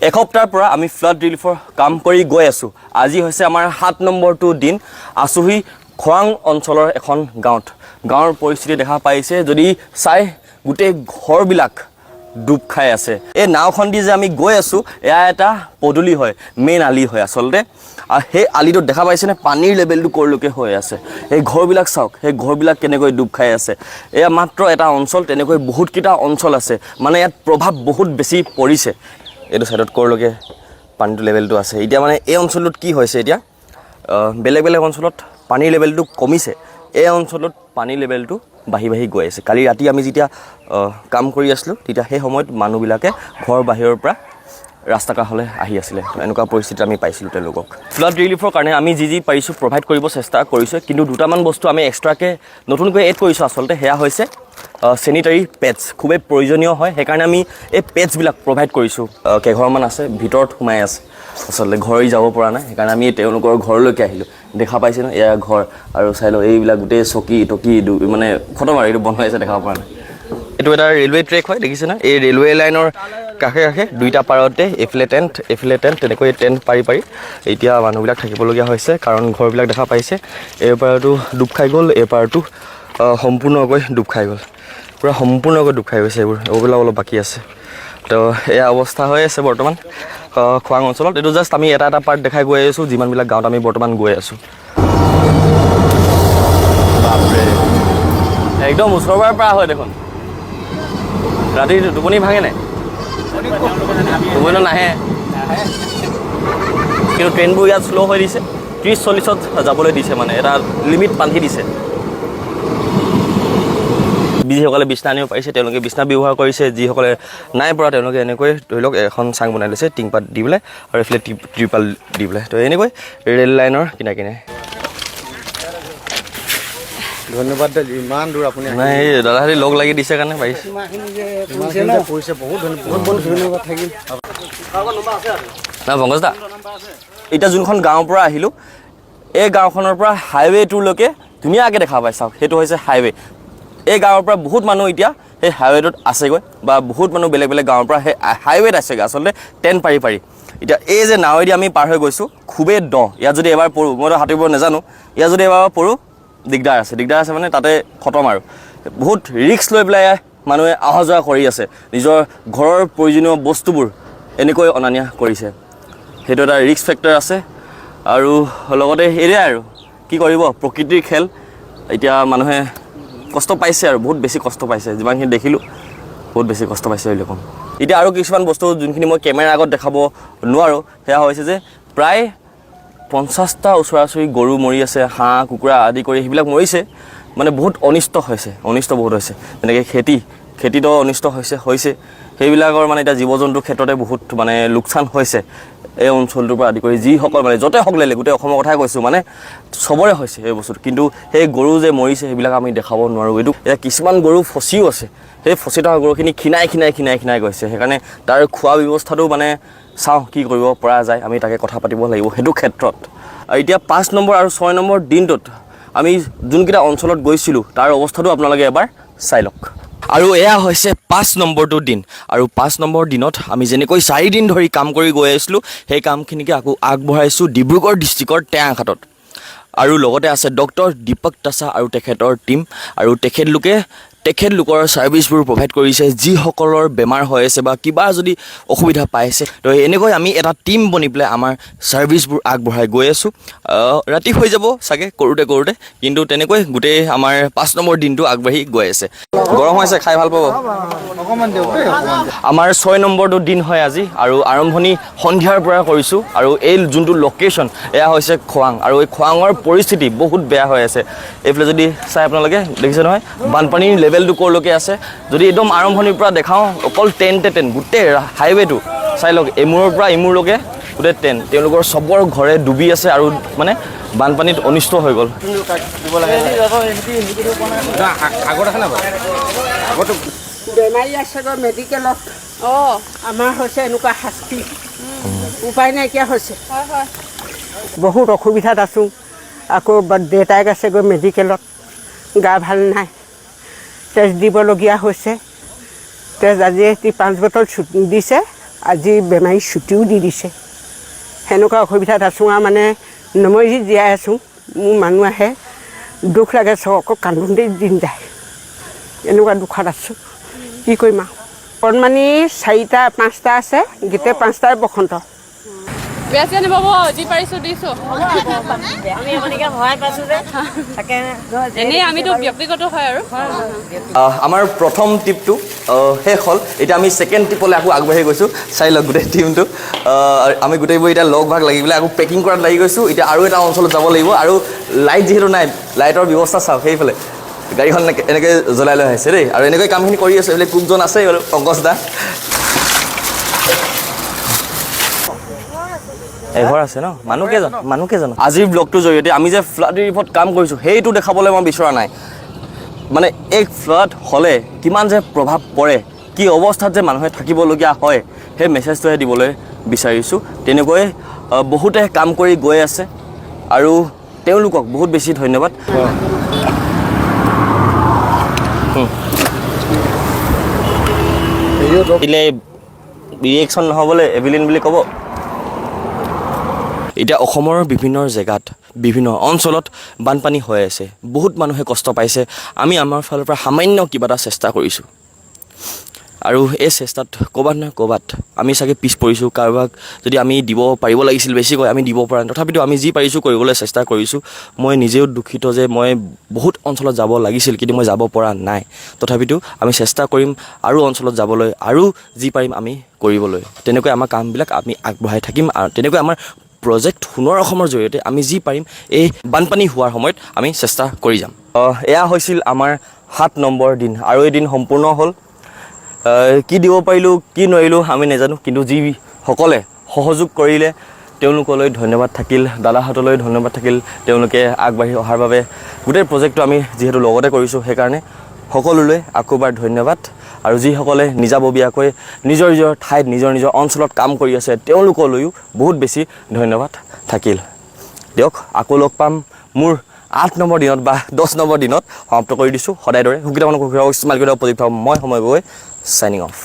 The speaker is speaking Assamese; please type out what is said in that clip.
এসপ্তাহৰ পৰা আমি ফ্লাড ৰিলিফৰ কাম কৰি গৈ আছোঁ। আজি হৈছে আমাৰ 7 নম্বৰটো দিন। আছোহি খোৱাং অঞ্চলৰ এখন গাঁৱত। গাঁৱৰ পৰিস্থিতি দেখা পাইছে যদি চাই, গোটেই ঘৰবিলাক ডুব খাই আছে। এই নাওখন দি যে আমি গৈ আছোঁ, এয়া এটা পদূলি হয়, মেইন আলি হয় আচলতে। আৰু সেই আলিটোত দেখা পাইছেনে পানীৰ লেভেলটো ক'ৰলৈকে হৈ আছে? এই ঘৰবিলাক চাওক, সেই ঘৰবিলাক কেনেকৈ ডুব খাই আছে। এয়া মাত্ৰ এটা অঞ্চল, তেনেকৈ বহুতকেইটা অঞ্চল আছে। মানে ইয়াত প্ৰভাৱ বহুত বেছি পৰিছে। এইটো ছাইডত ক'ৰলৈকে পানীটো লেভেলটো আছে। এতিয়া মানে এই অঞ্চলটোত কি হৈছে, এতিয়া বেলেগ বেলেগ অঞ্চলত পানীৰ লেভেলটো কমিছে, এই অঞ্চলত পানীৰ লেভেলটো বাঢ়ি বাঢ়ি গৈ আছে। কালি ৰাতি আমি যেতিয়া কাম কৰি আছিলোঁ, তেতিয়া সেই সময়ত মানুহবিলাকে ঘৰ বাহিৰৰ পৰা ৰাস্তা কাষলৈ আহি আছিলে। এনেকুৱা পৰিস্থিতি আমি পাইছিলোঁ তেওঁলোকক। ফ্লাড ৰিলিফৰ কাৰণে আমি যি যি পাৰিছোঁ প্ৰভাইড কৰিব চেষ্টা কৰিছোঁ, কিন্তু দুটামান বস্তু আমি এক্সট্ৰাকৈ নতুনকৈ এড কৰিছোঁ আচলতে। সেয়া হৈছে চেনিটাৰী পেডছ। খুবেই প্ৰয়োজনীয় হয়, সেইকাৰণে আমি এই পেডছবিলাক প্ৰভাইড কৰিছোঁ। কেইঘৰমান আছে, ভিতৰত সোমাই আছে, আচলতে ঘৰ এৰি যাব পৰা নাই। সেইকাৰণে আমি তেওঁলোকৰ ঘৰলৈকে আহিলোঁ। দেখা পাইছে ন, এয়া ঘৰ। আৰু চাই লওক, এইবিলাক গোটেই চকী টকী মানে খতম আৰু এইটো বন্ধ আছে, দেখাব পৰা নাই। এইটো এটা ৰেলৱে ট্ৰেক হয়, দেখিছে ন? এই ৰেলৱে লাইনৰ কাষে কাষে দুইটা পাৰতে এইফালে টেণ্ট, এইফালে টেণ্ট, তেনেকৈ টেণ্ট পাৰি পাৰি এতিয়া মানুহবিলাক থাকিবলগীয়া হৈছে। কাৰণ ঘৰবিলাক দেখা পাইছে, এই পাৰটো ডুব খাই গ'ল, এই পাৰটো সম্পূৰ্ণকৈ ডুব খাই গ'ল, পূৰা সম্পূৰ্ণকৈ ডুব খাই গৈছে। এইবোৰ এইবিলাক অলপ বাকী আছে। তো এয়া অৱস্থা হৈ আছে বৰ্তমান খোৱাং অঞ্চলত। এইটো জাষ্ট আমি এটা এটা পাৰ্ট দেখাই গৈ আছোঁ, যিমানবিলাক গাঁৱত আমি বৰ্তমান গৈ আছোঁ। বাপৰে, একদম ওচৰৰ পৰা হয় দেখোন। ৰাতি টোপনি ভাঙে নাই? টোপনি নাহে। কিন্তু ট্ৰেইনবোৰ ইয়াত শ্ল' হৈ দিছে, 30-40ত যাবলৈ দিছে, মানে এটা লিমিট বান্ধি দিছে। যিসকলে বিছনা আনিব পাৰিছে, তেওঁলোকে বিছনা ব্যৱহাৰ কৰিছে। যিসকলে নাই পৰা, তেওঁলোকে এনেকৈ ধৰি লওক এখন চাং বনাই লৈছে টিংপাত দি পেলাই আৰু এইফালে ত্ৰিপাল দি পেলাই। তো এনেকৈ ৰেল লাইনৰ কিনাৰে কিনাৰে। ধন্যবাদ দে, ইমান দূৰ আপুনি নাই, এই দাদাহঁতি লগ লাগি দিছে কাৰণে পাৰিছে। ইমানখিনি যে পৰিছে, বহুত বহুত বহুত ধন্যবাদ থাকিল। না পংকজ দা, এতিয়া যোনখন গাঁৱৰ পৰা আহিলোঁ, এই গাঁওখনৰ পৰা হাইৱেটোলৈকে ধুনীয়াকৈ দেখা পাই চাওক, সেইটো হৈছে হাইৱে। এই গাঁৱৰ পৰা বহুত মানুহ এতিয়া সেই হাইৱেটোত আছেগৈ বা বহুত মানুহ বেলেগ বেলেগ গাঁৱৰ পৰা সেই হাইৱেত আছেগৈ আচলতে টেণ্ট পাৰি পাৰি। এতিয়া এই যে নাৱেদি আমি পাৰ হৈ গৈছোঁ, খুবেই দ। ইয়াত যদি এবাৰ পৰোঁ, মইতো সাঁতুৰিব নাজানো, ইয়াত যদি এবাৰ পৰোঁ দিগদাৰ আছে। দিগদাৰ আছে মানে তাতে খতম। আৰু বহুত ৰিস্ক লৈ পেলাই মানুহে অহা যোৱা কৰি আছে, নিজৰ ঘৰৰ প্ৰয়োজনীয় বস্তুবোৰ এনেকৈ অনা নিয়া কৰিছে। সেইটো এটা ৰিস্ক ফেক্টৰ আছে। আৰু লগতে এয়াই আৰু কি কৰিব, প্ৰকৃতিৰ খেল। এতিয়া মানুহে কষ্ট পাইছে আৰু বহুত বেছি কষ্ট পাইছে। যিমানখিনি দেখিলোঁ, বহুত বেছি কষ্ট পাইছে বুলি ক'ম। এতিয়া আৰু কিছুমান বস্তু যোনখিনি মই কেমেৰাৰ আগত দেখাব নোৱাৰোঁ, সেয়া হৈছে যে প্ৰায় 50টা ওচৰা ওচৰি গৰু মৰি আছে, হাঁহ কুকুৰা আদি কৰি সেইবিলাক মৰিছে। মানে বহুত অনিষ্ট হৈছে, অনিষ্ট বহুত হৈছে। যেনেকৈ খেতিতো অনিষ্ট হৈছে হৈছে সেইবিলাকৰ। মানে এতিয়া জীৱ জন্তুৰ ক্ষেত্ৰতে বহুত মানে লোকচান হৈছে। এই অঞ্চলটোৰ পৰা আদি কৰি যিসকল মানে য'তে হওক লাগিলে, গোটেই অসমৰ কথাই কৈছোঁ, মানে চবৰে হৈছে এই বস্তুটো। কিন্তু সেই গৰু যে মৰিছে, সেইবিলাক আমি দেখাব নোৱাৰোঁ। এইটো এতিয়া কিছুমান গৰু ফচিও আছে। সেই ফচি থকা গৰুখিনি ক্ষীণাই ক্ষীণাই ক্ষীণাই ক্ষীণাই গৈছে। সেইকাৰণে তাৰ খোৱা ব্যৱস্থাটো মানে চাওঁ কি কৰিব পৰা যায়, আমি তাকে কথা পাতিব লাগিব সেইটো ক্ষেত্ৰত। আৰু এতিয়া 5 নম্বৰ আৰু 6 নম্বৰ দিনটোত আমি যোনকেইটা অঞ্চলত গৈছিলোঁ, তাৰ অৱস্থাটো আপোনালোকে এবাৰ চাই লওক। আৰু এয়া হৈছে 5 নম্বৰটো দিন। আৰু 5 নম্বৰ দিনত আমি যেনেকৈ 4 দিন ধৰি কাম কৰি গৈ আছিলোঁ, সেই কামখিনিকে আকৌ আগবঢ়াইছোঁ ডিব্ৰুগড় ডিষ্ট্ৰিক্টৰ টেঙাখাটত। আৰু লগতে আছে ডক্টৰ দীপক তাছা আৰু তেখেতৰ টীম। আৰু তেখেতলোকে তেখেতলোকৰ ছাৰ্ভিচবোৰ প্ৰভাইড কৰিছে, যিসকলৰ বেমাৰ হৈ আছে বা কিবা যদি অসুবিধা পাইছে। তো এনেকৈ আমি এটা টীম বনি পেলাই আমাৰ ছাৰ্ভিচবোৰ আগবঢ়াই গৈ আছোঁ। ৰাতি হৈ যাব চাগে কৰোঁতে কৰোঁতে, কিন্তু তেনেকৈ গোটেই আমাৰ 5 নম্বৰ দিনটো আগবাঢ়ি গৈ আছে। গৰম হৈছে, খাই ভাল পাব। অকণমান দিয়ক দেই, অকণমান দিয়ক। আমাৰ 6 নম্বৰটো দিন হয় আজি আৰু আৰম্ভণি সন্ধিয়াৰ পৰা কৰিছোঁ। আৰু এই যোনটো লোকেশ্যন, এয়া হৈছে খোৱাং। আৰু এই খোৱাঙৰ পৰিস্থিতি বহুত বেয়া হৈ আছে। এইফালে যদি চাই আপোনালোকে, দেখিছে নহয় বানপানীৰ লেভেলটো ক'লৈকে আছে? যদি একদম আৰম্ভণিৰ পৰা দেখাওঁ, অকল টেণ্টে টেণ্ট। গোটেই হাইৱেটো চাই লওক, এমূৰৰ পৰা ইমূৰলৈকে গোটেই টেণ্ট। তেওঁলোকৰ চবৰ ঘৰে ডুবি আছে আৰু মানে বানপানীত অনিষ্ট হৈ গ'ল। আগত আছে না বাৰু আগতো। বেমাৰী আছেগৈ মেডিকেলত। আমাৰ হৈছে এনেকুৱা শাস্তি, উপায় নাইকিয়া হৈছে। হয় হয় বহুত অসুবিধাত আছোঁ। আকৌ দেউতাক আছেগৈ মেডিকেলত, গা ভাল নাই, তেজ দিবলগীয়া হৈছে। তেজ আজি 5 বটল দিছে। আজি বেমাৰী ছুটিও দি দিছে। সেনেকুৱা অসুবিধাত আছোঁ আৰু, মানে নমৰি জীয়াই আছোঁ। মোৰ মানুহ আহে, দুখ লাগে, চব কান্দোতেই দিন যায়, এনেকুৱা দুখত আছোঁ। কি কৰিম আৰু? অকণমানি চাৰিটা পাঁচটা আছে, গোটেই পাঁচটাই বসন্ত। বেয়া চেয়া নাপাব, যি পাৰিছো দিছো। আমি এনেকে সহায় পাইছো যে তাকে। এনেই আমিতো ব্যক্তিগত হয় আৰু। আমাৰ প্ৰথম ট্ৰিপটো শেষ হ'ল। এতিয়া আমি ছেকেণ্ড ট্ৰিপলৈ আকৌ আগবাঢ়ি গৈছোঁ। চাই লওক গোটেই টীমটো, আমি গোটেইবোৰ এতিয়া লগ ভাগ লাগি পেলাই আকৌ পেকিং কৰাত লাগি গৈছোঁ। এতিয়া আৰু এটা অঞ্চলত যাব লাগিব আৰু লাইট যিহেতু নাই, লাইটৰ ব্যৱস্থা চাওক, সেইফালে গাড়ীখন এনেকৈ জ্বলাই লৈ আহিছে দেই। আৰু এনেকৈ কামখিনি কৰি আছোঁ। এইফালে কুকজন আছে বাৰু, পংকজ দা। এঘৰ আছে ন, মানুহ কেইজন? মানুহ কেইজন? আজিৰ ব্লগটোৰ জৰিয়তে আমি যে ফ্লাড ৰিলিফত কাম কৰিছোঁ, সেইটো দেখাবলৈ মই বিচৰা নাই। মানে এক ফ্লাড হ'লে কিমান যে প্ৰভাৱ পৰে, কি অৱস্থাত যে মানুহে থাকিবলগীয়া হয়, সেই মেছেজটোহে দিবলৈ বিচাৰিছোঁ। তেনেকৈ বহুতে কাম কৰি গৈ আছে আৰু তেওঁলোকক বহুত বেছি ধন্যবাদ। দিলে ৰিয়েকশ্যন নহ'বলৈ এভিলিন বুলি ক'ব। এতিয়া অসমৰ বিভিন্ন জেগাত, বিভিন্ন অঞ্চলত বানপানী হৈ আছে, বহুত মানুহে কষ্ট পাইছে। আমি আমাৰ ফালৰ পৰা সামান্য কিবা এটা চেষ্টা কৰিছোঁ আৰু এই চেষ্টাত ক'ৰবাত নহয় ক'ৰবাত আমি চাগে পিছ পৰিছোঁ। কাৰোবাক যদি আমি দিব পাৰিব লাগিছিল বেছিকৈ, আমি দিব পৰা নাই। তথাপিতো আমি যি পাৰিছোঁ কৰিবলৈ চেষ্টা কৰিছোঁ। মই নিজেও দুখিত যে মই বহুত অঞ্চলত যাব লাগিছিল, কিন্তু মই যাব পৰা নাই। তথাপিতো আমি চেষ্টা কৰিম আৰু অঞ্চলত যাবলৈ আৰু যি পাৰিম আমি কৰিবলৈ। তেনেকৈ আমাৰ কামবিলাক আমি আগবঢ়াই থাকিম আৰু তেনেকৈ আমাৰ প্ৰজেক্ট সোণৰ অসমৰ জৰিয়তে আমি যি পাৰিম এই বানপানী হোৱাৰ সময়ত আমি চেষ্টা কৰি যাম। এয়া হৈছিল আমাৰ 7 নম্বৰ দিন আৰু এই দিন সম্পূৰ্ণ হ'ল। কি দিব পাৰিলোঁ কি নোৱাৰিলোঁ আমি নাজানো, কিন্তু যিসকলে সহযোগ কৰিলে তেওঁলোকলৈ ধন্যবাদ থাকিল, দাদাহঁতলৈ ধন্যবাদ থাকিল, তেওঁলোকে আগবাঢ়ি অহাৰ বাবে। গোটেই প্ৰজেক্টটো আমি যিহেতু লগতে কৰিছোঁ, সেইকাৰণে সকলোলৈ আকৌ এবাৰ ধন্যবাদ। আৰু যিসকলে নিজাববীয়াকৈ নিজৰ নিজৰ ঠাইত নিজৰ নিজৰ অঞ্চলত কাম কৰি আছে, তেওঁলোকলৈও বহুত বেছি ধন্যবাদ থাকিল। দিয়ক, আকৌ লগ পাম মোৰ 8 নম্বৰ দিনত বা 10 নম্বৰ দিনত। সমাপ্ত কৰি দিছোঁ। সদায় দৰে সুখী থাকক, সুখী থাকক, স্মাইল কৰি থাকক, পজিটিভ থাকক। মই সময় গৈ চাইনিং অফ।